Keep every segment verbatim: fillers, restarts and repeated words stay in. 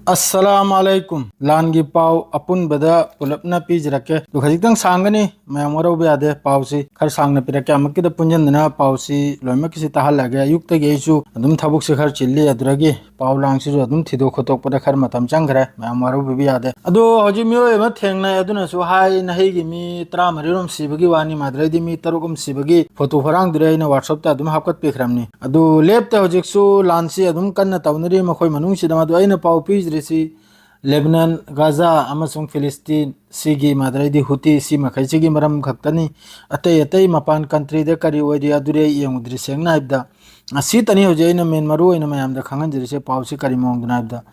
ꯑꯁꯂꯥꯝ ꯑꯂꯩꯀꯨꯝ꯫ ꯂꯥꯟꯒꯤ ꯄꯥꯎ ꯑꯄꯨꯟꯕꯗ ꯄꯨꯂꯞꯅ ꯄꯤꯖꯔꯛꯀꯦ꯫ ꯑꯗꯨ ꯈꯖꯤꯛꯇꯪ ꯁꯥꯡꯒꯅꯤ, ꯃꯌꯥꯝ ꯋꯥꯔꯧꯕ ꯌꯥꯗꯦ꯫ ꯄꯥꯎꯁꯤ ꯈꯔ ꯁꯥꯡꯅ ꯄꯤꯔꯛꯀꯦ꯫ ꯑꯃꯨꯛꯀꯤꯗ ꯄꯨꯟꯁꯤꯟꯗꯅ ꯄꯥꯎꯁꯤ ꯂꯣꯏꯅꯃꯛꯀꯤꯁꯤ ꯇꯥꯍꯜꯂꯒꯦ꯫ ꯑꯌꯨꯛꯇꯒꯤ ꯑꯩꯁꯨ ꯑꯗꯨꯝ ꯊꯕꯛꯁꯦ ꯈꯔ ꯆꯤꯜꯂꯤ, ꯑꯗꯨꯗꯒꯤ ꯄꯥꯎ ꯂꯥꯡꯁꯤꯁꯨ ꯑꯗꯨꯝ ꯊꯤꯗꯣꯛ ꯈꯣꯠꯇꯣꯛꯄꯗ ꯈꯔ ꯃꯇꯝ ꯆꯪꯈ꯭ꯔꯦ꯫ ꯃꯌꯥꯝ ꯋꯥꯔꯧꯕꯤꯕ ꯌꯥꯗꯦ꯫ ꯑꯗꯣ ꯍꯧꯖꯤꯛ ꯃꯤꯑꯣꯏ ꯑꯃ ꯊꯦꯡꯅꯩ, ꯑꯗꯨꯅꯁꯨ ꯍꯥꯏ, ꯅꯍꯩꯒꯤ ꯃꯤ ꯇꯔꯥꯃꯔꯤ ꯔꯣꯝ ꯁꯤꯕꯒꯤ ꯋꯥꯅꯤ, ꯃꯥꯗ꯭ꯔꯩꯗꯤ ꯃꯤ ꯇꯔꯨꯛ ꯑꯃ ꯁꯤꯕꯒꯤ ꯐꯣꯇꯣ ꯐꯣꯔꯥꯡꯗꯨꯗꯤ ꯑꯩꯅ WhatsApp-ꯇ ꯑꯗꯨꯝ ꯍꯥꯞꯀꯠꯄꯤꯈ꯭ꯔꯕꯅꯤ꯫ ꯑꯗꯨ ꯂꯦꯞꯇꯦ, ꯍꯧꯖꯤꯛꯁꯨ ꯂꯥꯟꯁꯤ ꯑꯗꯨꯝ ꯀꯟꯅ ꯇꯧꯅꯔꯤ ꯃꯈꯣꯏ ꯃꯅꯨꯡꯁꯤꯗ꯫ ꯃꯗꯨ ꯑꯩꯅ ꯄꯥꯎ ꯄꯤꯗ꯭ꯔꯤꯁꯤ ꯂꯦꯕꯅꯟ, ꯒꯥꯖꯥ ꯑꯃꯁꯨꯡ ꯐꯤꯂꯤꯁꯇꯤꯟ, ꯁꯤꯒꯤ ꯃꯥꯗ꯭ꯔꯩꯗꯤ ꯍꯨꯇꯤ, ꯁꯤ ꯃꯈꯩꯁꯤꯒꯤ ꯃꯔꯝ ꯈꯛꯇꯅꯤ꯫ ꯑꯇꯩ ꯑꯇꯩ ꯃꯄꯥꯟ country-ꯗ ꯀꯔꯤ ꯑꯣꯏꯔꯤ ꯑꯗꯨꯗꯤ ꯑꯩ ꯌꯦꯡꯉꯨꯗ꯭ꯔꯤ, ꯁꯦꯡꯅ ꯍꯥꯏꯕꯗ꯫ ꯑꯁꯤꯇꯅꯤ ꯍꯧꯖꯤꯛ ꯑꯩꯅ main ꯃꯔꯨ ꯑꯣꯏꯅ ꯃꯌꯥꯝꯗ ꯈꯪꯍꯟꯖꯔꯤꯁꯦ, ꯄꯥꯎꯁꯤ ꯀꯔꯤ ꯃꯑꯣꯡꯗꯅꯣ ꯍꯥꯏꯕꯗ꯫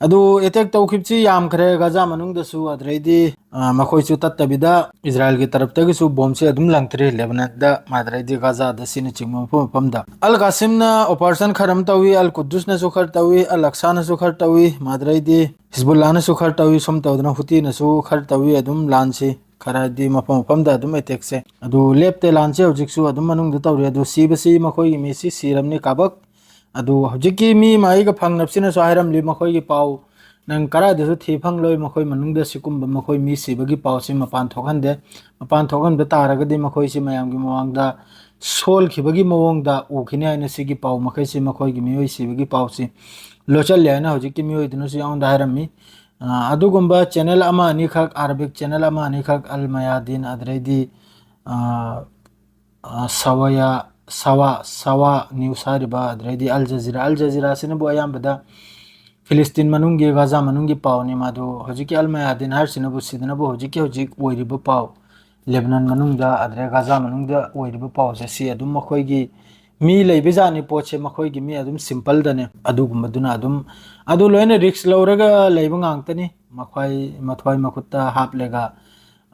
ꯑꯗꯨ attack ꯇꯧꯈꯤꯕꯁꯤ ꯌꯥꯝꯈ꯭ꯔꯦ ꯒꯥꯖꯥ ꯃꯅꯨꯡꯗꯁꯨ, ꯑꯗꯨꯗꯩꯗꯤ, ꯑ, ꯃꯈꯣꯏꯁꯨ ꯇꯠꯇꯕꯤꯗ ꯏꯖꯔꯥꯏꯜꯒꯤ ꯇꯔꯞꯇꯒꯤꯁꯨ ꯕꯣꯝꯁꯦ ꯑꯗꯨꯝ ꯂꯪꯊꯔꯤ ꯂꯦꯕꯅꯟꯗ, ꯃꯥꯗ꯭ꯔꯩꯗꯤ ꯒꯥꯖꯥꯗ, ꯁꯤꯅꯆꯤꯡꯕ ꯃꯐꯝ ꯃꯐꯝꯗ꯫ ꯑꯜ ꯀꯥꯁꯤꯝꯅ operation ꯈꯔ ꯑꯃ ꯇꯧꯏ, ꯑꯜ ꯀꯨꯗꯨꯁꯅꯁꯨ ꯈꯔ ꯇꯧꯏ, ꯑꯜ ꯑꯛꯁꯥꯅꯁꯨ ꯈꯔ ꯇꯧꯏ, ꯃꯥꯗ꯭ꯔꯩꯗꯤ ꯍꯤꯖꯕꯨꯜꯂꯥꯅꯁꯨ ꯈꯔ ꯇꯧꯏ, ꯁꯨꯝ ꯇꯧꯗꯅ ꯍꯨꯇꯤꯅꯁꯨ ꯈꯔ ꯇꯧꯏ꯫ ꯑꯗꯨꯝ ꯂꯥꯟꯁꯤ ꯈꯔꯗꯤ ꯃꯐꯝ ꯃꯐꯝꯗ ꯑꯗꯨꯝ attack-ꯁꯦ꯫ ꯑꯗꯨ ꯂꯦꯞꯇꯦ, ꯂꯥꯟꯁꯦ ꯍꯧꯖꯤꯛꯁꯨ ꯑꯗꯨꯝ ꯃꯅꯨꯡꯗ ꯇꯧꯔꯤ꯫ ꯑꯗꯨ ꯁꯤꯕꯁꯤ ꯃꯈꯣꯏꯒꯤ ꯃꯤꯁꯤ ꯁꯤꯔꯝꯅꯤ ꯀꯥꯕꯛ꯫ ꯑꯗꯨ ꯍꯧꯖꯤꯛꯀꯤ ꯃꯤ ꯑꯃ ꯑꯩꯒ ꯐꯪꯅꯕꯁꯤꯅꯁꯨ ꯍꯥꯏꯔꯝꯂꯤ, ꯃꯈꯣꯏꯒꯤ ꯄꯥꯎ ꯅꯪ ꯀꯗꯥꯏꯗꯁꯨ ꯊꯤ ꯐꯪꯂꯣꯏ, ꯃꯈꯣꯏ ꯃꯅꯨꯡꯗ ꯁꯤꯒꯨꯝꯕ ꯃꯈꯣꯏ ꯃꯤ ꯁꯤꯕꯒꯤ ꯄꯥꯎꯁꯤ ꯃꯄꯥꯟ ꯊꯣꯛꯍꯟꯗꯦ꯫ ꯃꯄꯥꯟ ꯊꯣꯛꯍꯟꯕ ꯇꯥꯔꯒꯗꯤ ꯃꯈꯣꯏꯁꯤ ꯃꯌꯥꯝꯒꯤ ꯃꯃꯥꯡꯗ ꯁꯣꯜꯈꯤꯕꯒꯤ ꯃꯑꯣꯡꯗ ꯎꯈꯤꯅꯤ ꯍꯥꯏꯅ ꯁꯤꯒꯤ ꯄꯥꯎ ꯃꯈꯩꯁꯤ, ꯃꯈꯣꯏꯒꯤ ꯃꯤꯑꯣꯏ ꯁꯤꯕꯒꯤ ꯄꯥꯎꯁꯤ ꯂꯣꯠꯁꯤꯜꯂꯦ ꯍꯥꯏꯅ ꯍꯧꯖꯤꯛꯀꯤ ꯃꯤꯑꯣꯏꯗꯨꯅꯁꯨ ꯑꯩꯉꯣꯟꯗ ꯍꯥꯏꯔꯝꯃꯤ꯫ ꯑ, ꯑꯗꯨꯒꯨꯝꯕ channel ꯑꯃ ꯑꯅꯤꯈꯛ, Arabic channel ꯑꯃ ꯑꯅꯤꯈꯛ, ꯑꯜ ꯃꯌꯥꯗꯤꯟ, ꯑꯗꯨꯗꯩꯗꯤ, ꯑ, ꯑ, ꯁꯋꯥꯌꯥ, ꯁꯋꯥ, ꯁꯋꯥ news ꯍꯥꯏꯔꯤꯕ, ꯑꯗꯨꯗꯩꯗꯤ ꯑꯜ ꯖꯖꯤꯔꯥ, ꯑꯜ ꯖꯖꯤꯔꯥꯁꯤꯅꯕꯨ ꯑꯌꯥꯝꯕꯗ ꯐꯤꯂꯤꯁꯇꯤꯟ ꯃꯅꯨꯡꯒꯤ, ꯒꯥꯖꯥ ꯃꯅꯨꯡꯒꯤ ꯄꯥꯎꯅꯤ꯫ ꯃꯗꯨ ꯍꯧꯖꯤꯛꯀꯤ ꯑꯜ ꯃꯌꯥꯗꯤꯟ ꯍꯥꯏꯔꯤꯁꯤꯅꯕꯨ, ꯁꯤꯗꯅꯕꯨ ꯍꯧꯖꯤꯛꯀꯤ ꯍꯧꯖꯤꯛ ꯑꯣꯏꯔꯤꯕ ꯄꯥꯎ, ꯂꯦꯕꯅꯟ ꯃꯅꯨꯡꯗ, ꯑꯗꯨꯗꯩ ꯒꯥꯖꯥ ꯃꯅꯨꯡꯗ ꯑꯣꯏꯔꯤꯕ ꯄꯥꯎꯁꯦ, ꯁꯤ ꯑꯗꯨꯝ ꯃꯈꯣꯏꯒꯤ ꯃꯤ ꯂꯩꯕꯖꯥꯠꯅꯤ꯫ ꯄꯣꯠꯁꯦ ꯃꯈꯣꯏꯒꯤ ꯃꯤ ꯑꯗꯨꯝ simple-ꯗꯅꯦ꯫ ꯑꯗꯨꯒꯨꯝꯕꯗꯨꯅ ꯑꯗꯨꯝ, ꯑꯗꯨ ꯂꯣꯏꯅ risk ꯂꯧꯔꯒ ꯂꯩꯕ ꯉꯥꯛꯇꯅꯤ꯫ ꯃꯈꯣꯏ ꯃꯊ꯭ꯋꯥꯏ ꯃꯈꯨꯠꯇ ꯍꯥꯞꯂꯒ,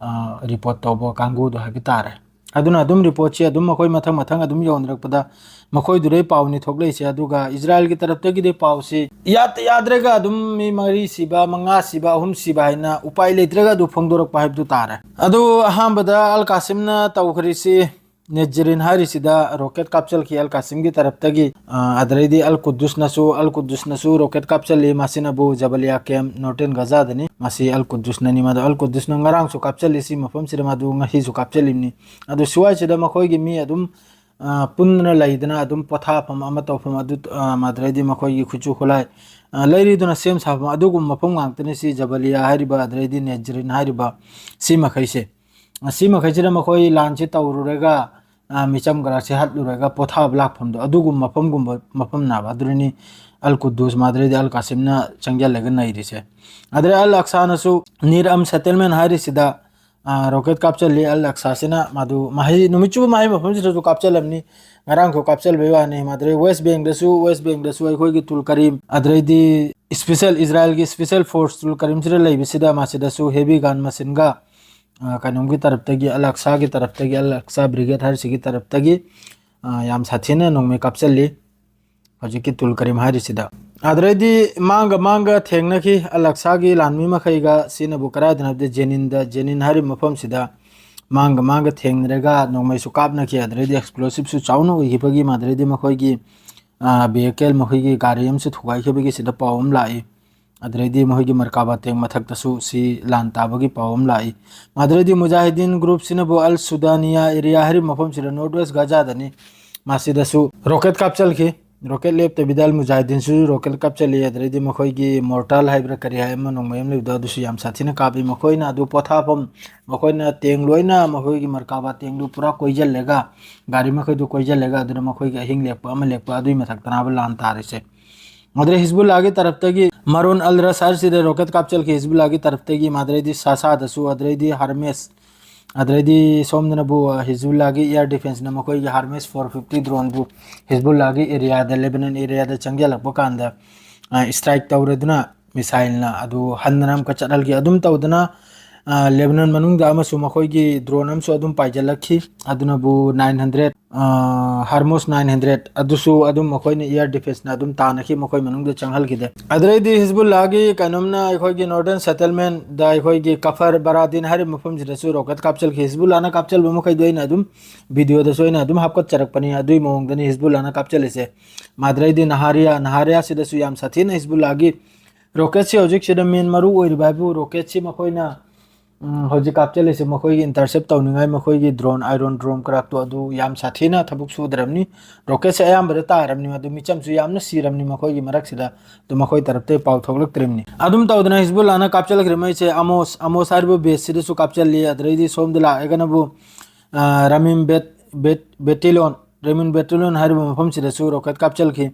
ꯑ, report ꯇꯧꯕ ꯀꯥꯡꯕꯨꯗꯣ ꯍꯥꯏꯕ ꯇꯥꯔꯦ꯫ ꯑꯗꯨꯅ ꯑꯗꯨꯝ report-ꯁꯤ ꯑꯗꯨꯝ ꯃꯈꯣꯏ ꯃꯊꯪ ꯃꯊꯪ ꯑꯗꯨꯝ ꯌꯧꯅꯔꯛꯄꯗ ꯃꯈꯣꯏꯗꯨꯗꯩ ꯄꯥꯎꯅꯤ ꯊꯣꯛꯂꯛꯏꯁꯦ꯫ ꯑꯗꯨꯒ ꯏꯖꯔꯥꯏꯜꯒꯤ ꯇꯔꯞꯇꯒꯤꯗꯤ ꯄꯥꯎꯁꯤ ꯌꯥꯗ ꯌꯥꯗ꯭ꯔꯒ ꯑꯗꯨꯝ ꯃꯤ ꯃꯔꯤ ꯁꯤꯕ, ꯃꯉꯥ ꯁꯤꯕ, ꯑꯍꯨꯝ ꯁꯤꯕ ꯍꯥꯏꯅ ꯎꯄꯥꯏ ꯂꯩꯇ꯭ꯔꯒ ꯑꯗꯨ ꯐꯣꯡꯗꯣꯔꯛꯄ ꯍꯥꯏꯕꯗꯨ ꯇꯥꯔꯦ꯫ ꯑꯗꯨ ꯑꯍꯥꯟꯕꯗ ꯑꯜ ꯀꯥꯁꯤꯝꯅ ꯇꯧꯈ꯭ꯔꯤꯁꯤ ꯅꯦꯖꯔꯤꯟ ꯍꯥꯏꯔꯤꯁꯤꯗ rocket ꯀꯥꯞꯆꯜꯈꯤ ꯑꯜ ꯀꯥꯁꯤꯝꯒꯤ ꯇꯔꯞꯇꯒꯤ꯫ ꯑ, ꯑꯗꯩꯗꯤ ꯑꯜ ꯀꯨꯗꯨꯁꯅꯁꯨ, ꯑꯜ ꯀꯨꯗꯨꯁꯅꯁꯨ rocket ꯀꯥꯞꯆꯜꯂꯤ꯫ ꯃꯁꯤꯅꯕꯨ ꯖꯕꯂꯤꯌꯥ camp, northern ꯒꯖꯥꯗꯅꯤ꯫ ꯃꯁꯤ ꯑꯜ ꯀꯨꯗꯨꯁꯅꯅꯤ꯫ ꯃꯗꯨ ꯑꯜ ꯀꯨꯗꯨꯁꯅ ꯉꯔꯥꯡꯁꯨ ꯀꯥꯞꯆꯜꯂꯤ ꯁꯤ ꯃꯐꯝꯁꯤꯗ, ꯃꯗꯨ ꯉꯁꯤꯁꯨ ꯀꯥꯞꯆꯜꯂꯤꯕꯅꯤ꯫ ꯑꯗꯨ ꯁ꯭ꯋꯥꯏꯁꯤꯗ ꯃꯈꯣꯏꯒꯤ ꯃꯤ ꯑꯗꯨꯝ, ꯑ, ꯄꯨꯟꯗꯨꯅ ꯂꯩꯗꯅ ꯑꯗꯨꯝ ꯄꯣꯊꯥꯐꯝ ꯑꯃ ꯇꯧꯐꯝ ꯑꯗꯨ, ꯑ, ꯑꯗꯩꯗꯤ ꯃꯈꯣꯏꯒꯤ ꯈꯨꯠꯁꯨ ꯈꯨꯠꯂꯥꯏ, ꯑ, ꯂꯩꯔꯤꯗꯨꯅ ꯁꯦꯝ ꯁꯥꯐꯝ ꯑꯗꯨꯒꯨꯝꯕ ꯃꯐꯝ ꯉꯥꯛꯇꯅꯤ ꯁꯤ ꯖꯕꯂꯤꯌꯥ ꯍꯥꯏꯔꯤꯕ, ꯑꯗꯩꯗꯤ ꯅꯦꯖꯔꯤꯟ ꯍꯥꯏꯔꯤꯕ ꯁꯤ ꯃꯈꯩꯁꯦ꯫ ꯑ, ꯁꯤ ꯃꯈꯩꯁꯤꯗ ꯃꯈꯣꯏ ꯂꯥꯟꯁꯤ ꯇꯧꯔꯨꯔꯒ, ꯑ, ꯃꯤꯆꯝ ꯈꯔꯁꯤ ꯍꯠꯂꯨꯔꯒ ꯄꯣꯊꯥꯕ ꯂꯥꯛꯐꯝꯗꯣ ꯑꯗꯨꯒꯨꯝꯕ ꯃꯐꯝꯒꯨꯝꯕ ꯃꯐꯝꯅꯦꯕ꯫ ꯑꯗꯨꯅꯤ ꯑꯜ ꯀꯨꯗꯨꯁ, ꯃꯥꯗ꯭ꯔꯦꯗꯤ ꯑꯜ ꯀꯥꯁꯤꯝꯅ ꯆꯪꯁꯤꯜꯂꯒ ꯅꯩꯔꯤꯁꯦ꯫ ꯑꯗꯩ ꯑꯜ ꯑꯛꯁꯥꯅꯁꯨ ꯅꯤꯔ ꯑꯝ settlement ꯍꯥꯏꯔꯤꯁꯤꯗ, ꯑ, rocket ꯀꯥꯞꯆꯜꯂꯤ꯫ ꯑꯜ ꯑꯛꯁꯥꯁꯤꯅ ꯃꯗꯨ ꯃꯍꯩ, ꯅꯨꯃꯤꯠ ꯆꯨꯞꯄ ꯃꯍꯩ ꯃꯐꯝꯁꯤꯗꯁꯨ ꯀꯥꯞꯆꯜꯂꯝꯅꯤ꯫ ꯉꯔꯥꯡꯁꯨ ꯀꯥꯞꯆꯜꯕꯩ ꯋꯥꯅꯤ꯫ ꯃꯥꯗ꯭ꯔꯦ West Bankꯗꯁꯨ, West Bankꯗꯁꯨ ꯑꯩꯈꯣꯏꯒꯤ ꯇꯨꯜ ꯀꯔꯤꯝ, ꯑꯗꯩꯗꯤ special, ꯏꯖꯔꯥꯏꯜꯒꯤ special force ꯇꯨꯜ ꯀꯔꯤꯝꯁꯤꯗ ꯂꯩꯕꯁꯤꯗ ꯃꯁꯤꯗꯁꯨ heavy gun machine gun, ꯑ, ꯀꯩꯅꯣꯝꯒꯤ ꯇꯔꯞꯇꯒꯤ, ꯑꯜ ꯑꯛꯁꯥꯒꯤ ꯇꯔꯞꯇꯒꯤ, ꯑꯜ ꯑꯛꯁꯥ brigade ꯍꯥꯏꯔꯤꯁꯤꯒꯤ ꯇꯔꯞꯇꯒꯤ, ꯑ, ꯌꯥꯝ ꯁꯥꯊꯤꯅ ꯅꯣꯡꯃꯩ ꯀꯥꯞꯆꯜꯂꯤ ꯍꯧꯖꯤꯛꯀꯤ ꯇꯨꯜ ꯀꯔꯤꯝ ꯍꯥꯏꯔꯤꯁꯤꯗ꯫ ꯑꯗꯨꯗꯩꯗꯤ ꯃꯥꯡꯒ ꯃꯥꯡꯒ ꯊꯦꯡꯅꯈꯤ ꯑꯜ ꯑꯛꯁꯥꯒꯤ ꯂꯥꯟꯃꯤ ꯃꯈꯩꯒ꯫ ꯁꯤꯅꯕꯨ ꯀꯗꯥꯏꯗꯅꯣ ꯍꯥꯏꯕꯗ ꯖꯦꯅꯤꯟꯗ, ꯖꯦꯅꯤꯟ ꯍꯥꯏꯔꯤꯕ ꯃꯐꯝꯁꯤꯗ ꯃꯥꯡꯒ ꯃꯥꯡꯒ ꯊꯦꯡꯅꯔꯒ ꯅꯣꯡꯃꯩꯁꯨ ꯀꯥꯞꯅꯈꯤ꯫ ꯑꯗꯨꯗꯩꯗꯤ explosiveꯁꯨ ꯆꯥꯎꯅ ꯑꯣꯏꯈꯤꯕꯒꯤ ꯃꯗꯨꯗꯩꯗꯤ ꯃꯈꯣꯏꯒꯤ, ꯑ, vehicle, ꯃꯈꯣꯏꯒꯤ ꯒꯥꯔꯤ ꯑꯃꯁꯨ ꯊꯨꯒꯥꯏꯈꯤꯕꯒꯤ ꯁꯤꯗ ꯄꯥꯎ ꯑꯃ ꯂꯥꯛꯏ꯫ ꯑꯗꯨꯗꯩꯗꯤ ꯃꯈꯣꯏꯒꯤ ꯃꯔꯀꯥꯕꯥ tank ꯃꯊꯛꯇꯁꯨ ꯁꯤ ꯂꯥꯟ ꯇꯥꯕꯒꯤ ꯄꯥꯎ ꯑꯃ ꯂꯥꯛꯏ꯫ ꯃꯗꯨꯗꯩꯗꯤ ꯃꯨꯖꯥꯍꯤꯗꯤꯟ groupꯁꯤꯅꯕꯨ ꯑꯜ ꯁꯨꯗꯥꯅꯤꯌꯥ area ꯍꯥꯏꯔꯤꯕ ꯃꯐꯝꯁꯤꯗ North West ꯒꯖꯥꯗꯅꯤ꯫ ꯃꯁꯤꯗꯁꯨ rocket ꯀꯥꯞꯆꯜꯈꯤ꯫ Rocket ꯂꯦꯞꯇꯕꯤꯗ ꯑꯜ ꯃꯨꯖꯥꯍꯤꯗꯤꯟꯁꯨ rocket ꯀꯥꯞꯆꯜꯂꯤ꯫ ꯑꯗꯨꯗꯩꯗꯤ ꯃꯈꯣꯏꯒꯤ mortar ꯍꯥꯏꯕ꯭ꯔꯥ ꯀꯔꯤ ꯍꯥꯏ ꯑꯃ ꯅꯣꯡꯃꯩ ꯑꯃ ꯂꯩꯕꯗꯣ ꯑꯗꯨꯁꯨ ꯌꯥꯝ ꯁꯥꯊꯤꯅ ꯀꯥꯞꯄꯤ꯫ ꯃꯈꯣꯏꯅ ꯑꯗꯨ ꯄꯣꯊꯥꯐꯝ, ꯃꯈꯣꯏꯅ tank ꯂꯣꯏꯅ ꯃꯈꯣꯏꯒꯤ ꯃꯔꯀꯥꯕꯥ tankꯗꯨ ꯄꯨꯔꯥ ꯀꯣꯏꯁꯤꯜꯂꯒ, ꯒꯥꯔꯤ ꯃꯈꯩꯗꯨ ꯀꯣꯏꯁꯤꯜꯂꯒ ꯑꯗꯨꯅ ꯃꯈꯣꯏꯒꯤ ꯑꯍꯤꯡ ꯂꯦꯛꯄ ꯑꯃ ꯂꯦꯛꯄ ꯑꯗꯨꯒꯤ ꯃꯊꯛꯇꯅꯦꯕ ꯂꯥꯟ ꯇꯥꯔꯤꯁꯦ꯫ ꯑꯗꯨꯗꯩ ꯍꯤꯖꯕꯨꯜꯂꯥꯒꯤ ꯇꯔꯞꯇꯒꯤ ꯃꯔꯨꯟ ꯑꯜ ꯔꯁ ꯍꯥꯏꯔꯤꯁꯤꯗ rocket ꯀꯥꯞꯆꯜꯈꯤ ꯍꯤꯖꯕꯨꯜꯂꯥꯒꯤ ꯇꯔꯞꯇꯒꯤ꯫ ꯃꯗꯨꯗꯩꯗꯤ ꯁꯥꯁꯥꯗꯁꯨ, ꯑꯗꯨꯗꯩꯗꯤ ꯍꯔꯃꯦꯁ, ꯑꯗꯨꯗꯩꯗꯤ ꯁꯣꯝꯗꯅꯕꯨ ꯍꯤꯖꯕꯨꯜꯂꯥꯒꯤ air defenceꯅ ꯃꯈꯣꯏꯒꯤ ꯍꯔꯃꯦꯁ four fifty droneꯕꯨ ꯍꯤꯖꯕꯨꯜꯂꯥꯒꯤ areaꯗ, Lebanon areaꯗ ꯆꯪꯁꯤꯜꯂꯛꯄ ꯀꯥꯟꯗ, ꯑ, strike ꯇꯧꯔꯗꯨꯅ missileꯅ ꯑꯗꯨ ꯍꯟꯗꯅ ꯑꯃꯨꯛꯀ ꯆꯠꯍꯜꯈꯤ꯫ ꯑꯗꯨꯝ ꯇꯧꯗꯅ ꯂꯦꯕꯅꯟ ꯃꯅꯨꯡꯗ ꯑꯃꯁꯨ ꯃꯈꯣꯏꯒꯤ ꯗ꯭ꯔꯣꯟ ꯑꯃꯁꯨ ꯑꯗꯨꯝ ꯄꯥꯏꯖꯜꯂꯛꯈꯤ꯫ ꯑꯗꯨꯅꯕꯨ ꯅꯥꯏꯟ ꯍꯟꯗ꯭ꯔꯦꯠ, ꯍꯥꯔꯃꯣꯁ ꯅꯥꯏꯟ ꯍꯟꯗ꯭ꯔꯦꯠ ꯑꯗꯨꯁꯨ ꯑꯗꯨꯝ ꯃꯈꯣꯏꯅ ꯏꯌꯥꯔ ꯗꯤꯐꯦꯟꯁꯅ ꯑꯗꯨꯝ ꯇꯥꯟꯅꯈꯤ, ꯃꯈꯣꯏ ꯃꯅꯨꯡꯗ ꯆꯪꯍꯜꯈꯤꯗꯦ꯫ ꯑꯗꯨꯗꯩꯗꯤ ꯍꯤꯖꯕꯨꯜꯂꯥꯒꯤ ꯀꯩꯅꯣꯝꯅ ꯑꯩꯈꯣꯏꯒꯤ ꯅꯣꯔꯗꯔꯟ ꯁꯦꯇꯜꯃꯦꯟꯗ ꯑꯩꯈꯣꯏꯒꯤ ꯀꯐꯔ ꯕꯔꯥꯗꯤꯟ ꯍꯥꯏꯔꯤꯕ ꯃꯐꯝꯁꯤꯗꯁꯨ ꯔꯣꯀꯦꯠ ꯀꯥꯞꯆꯜꯈꯤ꯫ ꯍꯤꯖꯕꯨꯜꯂꯥꯅ ꯀꯥꯞꯆꯜꯕ ꯃꯈꯩꯗꯣ ꯑꯩꯅ ꯑꯗꯨꯝ ꯚꯤꯗꯤꯑꯣꯗꯁꯨ ꯑꯩꯅ ꯑꯗꯨꯝ ꯍꯥꯞꯀꯠꯆꯔꯛꯄꯅꯤ꯫ ꯑꯗꯨꯒꯤ ꯃꯑꯣꯡꯗꯅꯤ ꯍꯤꯖꯕꯨꯜꯂꯥꯅ ꯀꯥꯞꯆꯜꯂꯤꯁꯦ꯫ ꯃꯥꯗ꯭ꯔꯩꯗꯤ ꯅꯍꯥꯔꯤꯌꯥ, ꯅꯍꯥꯔꯤꯌꯥꯁꯤꯗꯁꯨ ꯌꯥꯝ ꯁꯥꯊꯤꯅ ꯍꯤꯖꯕꯨꯜꯂꯥꯒꯤ ꯔꯣꯀꯦꯠꯁꯤ ꯍꯧꯖꯤꯛꯁꯤꯗ ꯃꯦꯟ ꯃꯔꯨ ꯑꯣꯏꯔꯤꯕ ꯍꯥꯏꯕꯨ ꯔꯣꯀꯦꯠꯁꯤ ꯃꯈꯣꯏꯅ, ꯎꯝ, ꯍꯧꯖꯤꯛ ꯀꯥꯞꯆꯜꯂꯤꯁꯦ ꯃꯈꯣꯏꯒꯤ ꯏꯟꯇꯔꯁꯦꯞ ꯇꯧꯅꯤꯡꯉꯥꯏ ꯃꯈꯣꯏꯒꯤ ꯗ꯭ꯔꯣꯟ, ꯑꯥꯏꯔꯣꯟ ꯗ꯭ꯔꯣꯟ ꯀꯔꯥꯛꯇꯣ ꯑꯗꯨ ꯌꯥꯝ ꯁꯥꯊꯤꯅ ꯊꯕꯛ ꯁꯨꯗ꯭ꯔꯕꯅꯤ꯫ ꯔꯣꯀꯦꯠꯁꯦ ꯑꯌꯥꯝꯕꯗ ꯇꯥꯔꯕꯅꯤ, ꯑꯗꯨ ꯃꯤꯆꯝꯁꯨ ꯌꯥꯝꯅ ꯁꯤꯔꯕꯅꯤ ꯃꯈꯣꯏꯒꯤ ꯃꯔꯛꯁꯤꯗ꯫ ꯑꯗꯨ ꯃꯈꯣꯏ ꯇꯔꯞꯇꯒꯤ ꯄꯥꯎ ꯊꯣꯛꯂꯛꯇ꯭ꯔꯤꯕꯅꯤ꯫ ꯑꯗꯨꯝ ꯇꯧꯗꯅ ꯍꯤꯖꯕꯨꯜꯂꯥꯅ ꯀꯥꯞꯆꯜꯈ꯭ꯔꯤꯕ ꯃꯩꯁꯦ ꯑꯃꯣꯁ, ꯑꯃꯣꯁ ꯍꯥꯏꯔꯤꯕ ꯕꯦꯁꯁꯤꯗꯁꯨ ꯀꯥꯞꯆꯜꯂꯤ꯫ ꯑꯗꯨꯗꯩꯗꯤ ꯁꯣꯝꯗ ꯂꯥꯛꯑꯒꯅꯕꯨ, ꯑ, ꯔꯥꯃꯤꯝ ꯕꯦꯠ, ꯕꯦꯠ, ꯕꯦꯇꯤꯂꯣꯟ, ꯔꯥꯃꯤꯝ ꯕꯦꯇꯤꯂꯣꯟ ꯍꯥꯏꯔꯤꯕ ꯃꯐꯝꯁꯤꯗꯁꯨ ꯔꯣꯀꯦꯠ ꯀꯥꯞꯆꯜꯈꯤ꯫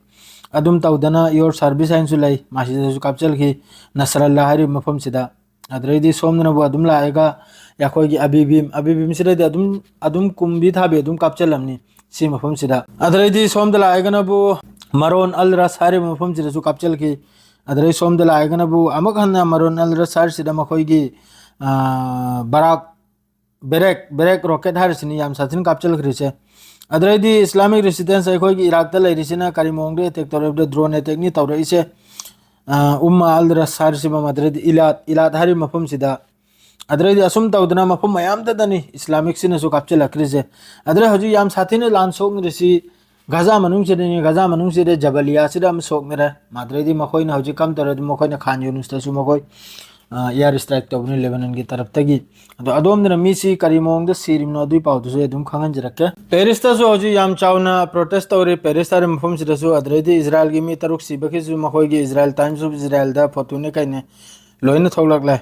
ꯑꯗꯨꯝ ꯇꯧꯗꯅ ꯌꯣꯔ ꯁꯥꯔꯚꯤꯁ ꯍꯥꯏꯅꯁꯨ ꯂꯩ, ꯃꯁꯤꯗꯁꯨ ꯀꯥꯞꯆꯜꯈꯤ꯫ ꯅꯁꯔꯜꯂꯥ ꯍꯥꯏꯔꯤꯕ ꯃꯐꯝꯁꯤꯗ꯫ ꯑꯗꯨꯗꯩꯗꯤ ꯁꯣꯝꯗꯅꯕꯨ ꯑꯗꯨꯝ ꯂꯥꯛꯑꯒ ꯑꯩꯈꯣꯏꯒꯤ ꯑꯕꯤꯕꯤꯝ, ꯑꯕꯤꯕꯤꯝꯁꯤꯗꯗꯤ ꯑꯗꯨꯝ, ꯑꯗꯨꯝ ꯀꯨꯝꯕꯤ ꯊꯥꯕꯤ ꯑꯗꯨꯝ ꯀꯥꯞꯆꯜꯂꯝꯅꯤ ꯁꯤ ꯃꯐꯝꯁꯤꯗ꯫ ꯑꯗꯨꯗꯩꯗꯤ ꯁꯣꯝꯗ ꯂꯥꯛꯑꯒꯅꯕꯨ ꯃꯔꯣꯟ ꯑꯜ ꯔꯁ ꯍꯥꯏꯔꯤꯕ ꯃꯐꯝꯁꯤꯗꯁꯨ ꯀꯥꯞꯆꯜꯈꯤ꯫ ꯑꯗꯨꯗꯩ ꯁꯣꯝꯗ ꯂꯥꯛꯑꯒꯅꯕꯨ ꯑꯃꯨꯛ ꯍꯟꯅ ꯃꯔꯣꯟ ꯑꯜ ꯔꯁ ꯍꯥꯏꯔꯤꯁꯤꯗ ꯃꯈꯣꯏꯒꯤ, ꯑ, ꯕꯔꯥꯛ, ꯕꯦꯔꯦꯛ, ꯕꯦꯔꯦꯛ ꯔꯣꯀꯦꯠ ꯍꯥꯏꯔꯤꯁꯤꯅꯤ ꯌꯥꯝ ꯁꯥꯊꯤꯅ ꯀꯥꯞꯆꯜꯈ꯭ꯔꯤꯁꯦ꯫ ꯑꯗꯨꯗꯩꯗꯤ ꯏꯁꯂꯥꯃꯤꯛ ꯔꯦꯁꯤꯁꯇꯦꯟꯁ ꯑꯩꯈꯣꯏꯒꯤ ꯏꯔꯥꯛꯇ ꯂꯩꯔꯤꯁꯤꯅ ꯀꯔꯤ ꯃꯑꯣꯡꯗ ꯑꯦꯇꯦꯛ ꯇꯧꯔꯦ ꯍꯥꯏꯕꯗ ꯗ꯭ꯔꯣꯟ ꯑꯦꯇꯦꯛꯅꯤ ꯇꯧꯔꯛꯏꯁꯦ꯫ ꯑ, ꯎꯝꯃ ꯑꯜ ꯔꯁ ꯍꯥꯏꯔꯤꯁꯤ, ꯑꯗꯨꯗꯩꯗꯤ ꯏꯂꯥꯠ, ꯏꯂꯥꯠ ꯍꯥꯏꯔꯤꯕ ꯃꯐꯝꯁꯤꯗ꯫ ꯑꯗꯨꯗꯩꯗꯤ ꯑꯁꯨꯝ ꯇꯧꯗꯅ ꯃꯐꯝ ꯃꯌꯥꯝꯗꯗꯅꯤ ꯏꯁꯂꯥꯃꯤꯛꯁꯤꯅꯁꯨ ꯀꯥꯞꯆꯜꯂꯛꯈ꯭ꯔꯤꯁꯦ꯫ ꯑꯗꯨꯗꯩ ꯍꯧꯖꯤꯛ ꯌꯥꯝ ꯁꯥꯊꯤꯅ ꯂꯥꯟ ꯁꯣꯛꯅꯔꯤꯁꯤ ꯒꯥꯖꯥ ꯃꯅꯨꯡꯁꯤꯗꯅꯤ꯫ ꯒꯥꯖꯥ ꯃꯅꯨꯡꯁꯤꯗ ꯖꯕꯂꯤꯌꯥꯁꯤꯗ ꯑꯃ ꯁꯣꯛꯅꯔꯦ꯫ ꯑꯗꯨꯗꯩꯗꯤ ꯃꯈꯣꯏꯅ ꯍꯧꯖꯤꯛ ꯀꯝ ꯇꯧꯔꯦ, ꯑꯗꯨ ꯃꯈꯣꯏꯅ ꯈꯥꯟ ꯌꯨꯅꯤꯁꯇꯁꯨ ꯃꯈꯣꯏ, ꯑ, ꯏꯌꯥꯔ ꯏꯁꯇ꯭ꯔꯥꯏꯛ ꯇꯧꯕꯅꯤ ꯂꯦꯕꯅꯟꯒꯤ ꯇꯔꯞꯇꯒꯤ꯫ ꯑꯗꯣ ꯑꯗꯣꯝꯗꯅ ꯃꯤꯁꯤ ꯀꯔꯤ ꯃꯑꯣꯡꯗ ꯁꯤꯔꯤꯕꯅꯣ ꯑꯗꯨꯒꯤ ꯄꯥꯎꯗꯨꯁꯨ ꯑꯩ ꯑꯗꯨꯝ ꯈꯪꯍꯟꯖꯔꯛꯀꯦ꯫ ꯄꯦꯔꯤꯁꯇꯁꯨ ꯍꯧꯖꯤꯛ ꯌꯥꯝ ꯆꯥꯎꯅ ꯄ꯭ꯔꯣꯇꯦꯁ ꯇꯧꯔꯤ꯫ ꯄꯦꯔꯤꯁ ꯍꯥꯏꯔꯤꯕ ꯃꯐꯝꯁꯤꯗꯁꯨ꯫ ꯑꯗꯨꯗꯩꯗꯤ ꯏꯖꯔꯥꯏꯜꯒꯤ ꯃꯤ ꯇꯔꯨꯛ ꯁꯤꯕꯒꯤꯁꯨ ꯃꯈꯣꯏꯒꯤ ꯏꯖꯔꯥꯏꯜ ꯇꯥꯏꯝꯁ ꯑꯣꯐ ꯏꯖꯔꯥꯏꯜꯗ ꯐꯣꯇꯣꯅꯦ ꯀꯩꯅꯦ ꯂꯣꯏꯅ ꯊꯣꯛꯂꯛꯂꯦ꯫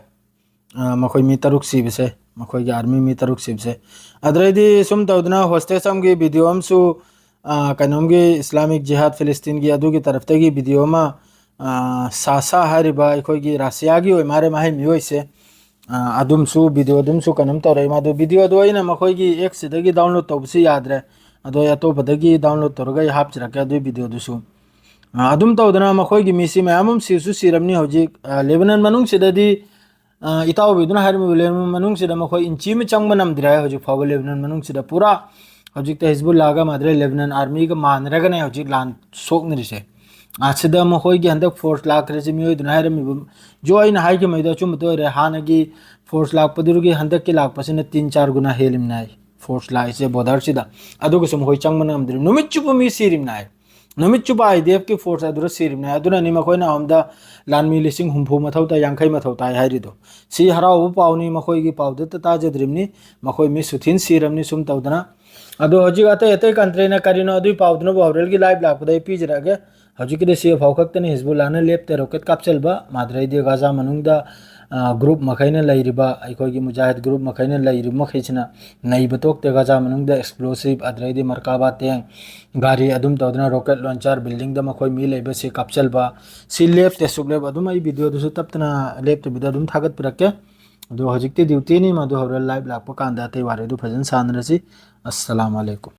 ꯑ, ꯃꯈꯣꯏ ꯃꯤ ꯇꯔꯨꯛ ꯁꯤꯕꯁꯦ, ꯃꯈꯣꯏꯒꯤ ꯑꯥꯔꯃꯤ ꯃꯤ ꯇꯔꯨꯛ ꯁꯤꯕꯁꯦ꯫ ꯑꯗꯨꯗꯩꯗꯤ ꯁꯨꯝ ꯇꯧꯗꯅ ꯍꯣꯁꯇꯦꯖ ꯑꯃꯒꯤ ꯚꯤꯗꯤꯑꯣ ꯑꯃꯁꯨ, ꯑ, ꯀꯩꯅꯣꯝꯒꯤ ꯏꯁꯂꯥꯃꯤꯛ ꯖꯤꯍꯥꯗ ꯐꯤꯂꯤꯁꯇꯤꯟꯒꯤ ꯑꯗꯨꯒꯤ ꯇꯔꯞꯇꯒꯤ ꯚꯤꯗꯤꯑꯣ ꯑꯃ, ꯑ, ꯁꯥꯁꯥ ꯍꯥꯏꯔꯤꯕ ꯑꯩꯈꯣꯏꯒꯤ ꯔꯁꯤꯌꯥꯒꯤ ꯑꯣꯏ ꯃꯥꯜꯂꯦ ꯃꯍꯩ ꯃꯤꯑꯣꯏꯁꯦ꯫ ꯑ, ꯑꯗꯨꯝꯁꯨ ꯚꯤꯗꯤꯑꯣ ꯑꯗꯨꯝꯁꯨ ꯀꯩꯅꯣꯝ ꯇꯧꯔꯛꯏ꯫ ꯃꯥꯗꯨ ꯚꯤꯗꯤꯑꯣꯗꯣ ꯑꯩꯅ ꯃꯈꯣꯏꯒꯤ ꯑꯦꯛꯁꯁꯤꯗꯒꯤ ꯗꯥꯎꯟꯂꯣꯗ ꯇꯧꯕꯁꯨ ꯌꯥꯗ꯭ꯔꯦ꯫ ꯑꯗꯣ ꯑꯩ ꯑꯇꯣꯞꯄꯗꯒꯤ ꯗꯥꯎꯟꯂꯣꯗ ꯇꯧꯔꯒ ꯑꯩ ꯍꯥꯞꯆꯔꯛꯀꯦ ꯑꯗꯨꯒꯤ ꯚꯤꯗꯤꯑꯣꯗꯨꯁꯨ꯫ ꯑ, ꯑꯗꯨꯝ ꯇꯧꯗꯅ ꯃꯈꯣꯏꯒꯤ ꯃꯤꯁꯤ ꯃꯌꯥꯝ ꯑꯃ ꯁꯤꯁꯨ ꯁꯤꯔꯝꯅꯤ꯫ ꯍꯧꯖꯤꯛ, ꯑ, ꯂꯦꯕꯅꯟ ꯃꯅꯨꯡꯁꯤꯗꯗꯤ ꯑ, ꯏꯇꯥꯎꯕꯤꯗꯨꯅ ꯍꯥꯏꯔꯝꯃꯤꯕ ꯂꯦꯕꯅꯟ ꯃꯅꯨꯡꯁꯤꯗ ꯃꯈꯣꯏ ꯏꯟꯆꯤ ꯑꯃ ꯆꯪꯕ ꯅꯝꯗ꯭ꯔꯦ ꯍꯥꯏ ꯍꯧꯖꯤꯛ ꯐꯥꯎꯕ ꯂꯦꯕꯅꯟ ꯃꯅꯨꯡꯁꯤꯗ꯫ ꯄꯨꯔꯥ ꯍꯧꯖꯤꯛꯇ ꯍꯤꯖꯕꯨꯜꯂꯥꯒ ꯃꯥꯗ꯭ꯔꯦ ꯂꯦꯕꯅꯟ ꯑꯥꯔꯃꯤꯒ ꯃꯥꯟꯅꯔꯒꯅꯦ ꯍꯧꯖꯤꯛ ꯂꯥꯟ ꯁꯣꯛꯅꯔꯤꯁꯦ꯫ ꯑꯁꯤꯗ ꯃꯈꯣꯏꯒꯤ ꯍꯟꯗꯛ ꯐꯣꯔꯁ ꯂꯥꯛꯈ꯭ꯔꯤꯁꯦ ꯃꯤꯑꯣꯏꯗꯨꯅ ꯍꯥꯏꯔꯝꯃꯤꯕ, ꯖꯣ ꯑꯩꯅ ꯍꯥꯏꯈꯤꯕꯉꯩꯗꯣ ꯑꯆꯨꯝꯕꯗ ꯑꯣꯏꯔꯦ꯫ ꯍꯥꯟꯅꯒꯤ ꯐꯣꯔꯁ ꯂꯥꯛꯄꯗꯨꯒꯤ ꯍꯟꯗꯛꯀꯤ ꯂꯥꯛꯄꯁꯤꯅ ꯇꯤꯟ ꯆꯥꯔ ꯒꯨꯅꯥ ꯍꯦꯜꯂꯤꯝꯅꯦ ꯍꯥꯏ꯫ ꯐꯣꯔꯁ ꯂꯥꯛꯏꯁꯦ ꯕꯣꯔꯗꯔꯁꯤꯗ꯫ ꯑꯗꯨꯒꯁꯨ ꯃꯈꯣꯏ ꯆꯪꯕ ꯉꯝꯗ꯭ꯔꯤ꯫ ꯅꯨꯃꯤꯠ ꯆꯨꯞꯄ ꯃꯤ ꯁꯤꯔꯤꯝꯅꯦ ꯍꯥꯏ꯫ ꯅꯨꯃꯤꯠ ꯆꯨꯞꯄ ꯑꯥꯏ ꯗꯤ ꯑꯦꯐꯀꯤ ꯐꯣꯔꯁ ꯑꯗꯨꯗ ꯁꯤꯔꯤꯝꯅꯦ꯫ ꯑꯗꯨꯅꯅꯤ ꯃꯈꯣꯏꯅ ꯑꯍꯨꯝꯗ ꯂꯥꯟꯃꯤ ꯂꯤꯁꯤꯡ ꯍꯨꯝꯐꯨ ꯃꯊꯧ ꯇꯥꯏ, ꯌꯥꯡꯈꯩ ꯃꯊꯧ ꯇꯥꯏ ꯍꯥꯏꯔꯤꯗꯣ꯫ ꯁꯤ ꯍꯔꯥꯎꯕ ꯄꯥꯎꯅꯤ, ꯃꯈꯣꯏꯒꯤ ꯄꯥꯎꯗꯨꯇ ꯇꯥꯖꯗ꯭ꯔꯤꯕꯅꯤ꯫ ꯃꯈꯣꯏ ꯃꯤ ꯁꯨꯊꯤꯟ ꯁꯤꯔꯝꯅꯤ ꯁꯨꯝ ꯇꯧꯗꯅ꯫ ꯑꯗꯣ ꯍꯧꯖꯤꯛ ꯑꯇꯩ ꯑꯇꯩ ꯀꯟꯇ꯭ꯔꯤꯅ ꯀꯔꯤꯅꯣ ꯑꯗꯨꯒꯤ ꯄꯥꯎꯗꯨꯅꯕꯨ ꯍꯧꯔꯦꯜꯒꯤ ꯂꯥꯏꯚ ꯂꯥꯛꯄꯗ ꯑꯩ ꯄꯤꯖꯔꯛꯑꯒꯦ꯫ ꯍꯧꯖꯤꯛꯀꯤꯗꯤ ꯁꯤ ꯐꯥꯎ ꯈꯛꯇꯅꯤ ꯍꯤꯖꯕꯨꯜꯂꯥꯅ ꯂꯦꯞꯇꯦ ꯔꯣꯀꯦꯠ ꯀꯥꯞꯆꯜꯕ꯫ ꯃꯥꯗ꯭ꯔꯩꯗꯤ ꯒꯥꯖꯥ ꯃꯅꯨꯡꯗ, ꯑ, ꯒ꯭ꯔꯨꯞ ꯃꯈꯩꯅ ꯂꯩꯔꯤꯕ, ꯑꯩꯈꯣꯏꯒꯤ ꯃꯨꯖꯥꯍꯤꯗ ꯒ꯭ꯔꯨꯞ ꯃꯈꯩꯅ ꯂꯩꯔꯤꯕ ꯃꯈꯩꯁꯤꯅ ꯅꯩꯕ ꯇꯣꯛꯇꯦ꯫ ꯒꯥꯖꯥ ꯃꯅꯨꯡꯗ ꯑꯦꯛꯁꯄ꯭ꯂꯣꯁꯤꯞ, ꯑꯗꯩꯗꯤ ꯃꯔꯀꯥꯕꯥ ꯇꯦꯡ, ꯒꯥꯔꯤ ꯑꯗꯨꯝ ꯇꯧꯗꯅ ꯔꯣꯀꯦꯠ ꯂꯣꯟꯆꯔ, ꯕꯤꯜꯗꯤꯡꯗ ꯃꯈꯣꯏ ꯃꯤ ꯂꯩꯕꯁꯤ ꯀꯥꯞꯆꯜꯕ꯫ ꯁꯤ ꯂꯦꯞꯇꯦ, ꯁꯨꯛꯂꯦꯞ ꯑꯗꯨꯝ ꯑꯩ ꯚꯤꯗꯤꯑꯣꯗꯨꯁꯨ ꯇꯞꯇꯅ ꯂꯦꯞꯇꯕꯤꯗ ꯑꯗꯨꯝ ꯊꯥꯒꯠꯄꯤꯔꯛꯀꯦ꯫ ꯑꯗꯣ ꯍꯧꯖꯤꯛꯇꯤ ꯗ꯭ꯌꯨꯇꯤꯅꯤ, ꯃꯗꯨ ꯍꯧꯔ ꯂꯥꯏꯚ ꯂꯥꯛꯄ ꯀꯥꯟꯗ ꯑꯇꯩ ꯋꯥꯔꯤꯗꯨ ꯐꯖꯅ ꯁꯥꯟꯅꯔꯁꯤ꯫ ꯑꯁꯁꯂꯥꯃꯨ ꯑꯂꯩꯀꯨꯝ꯫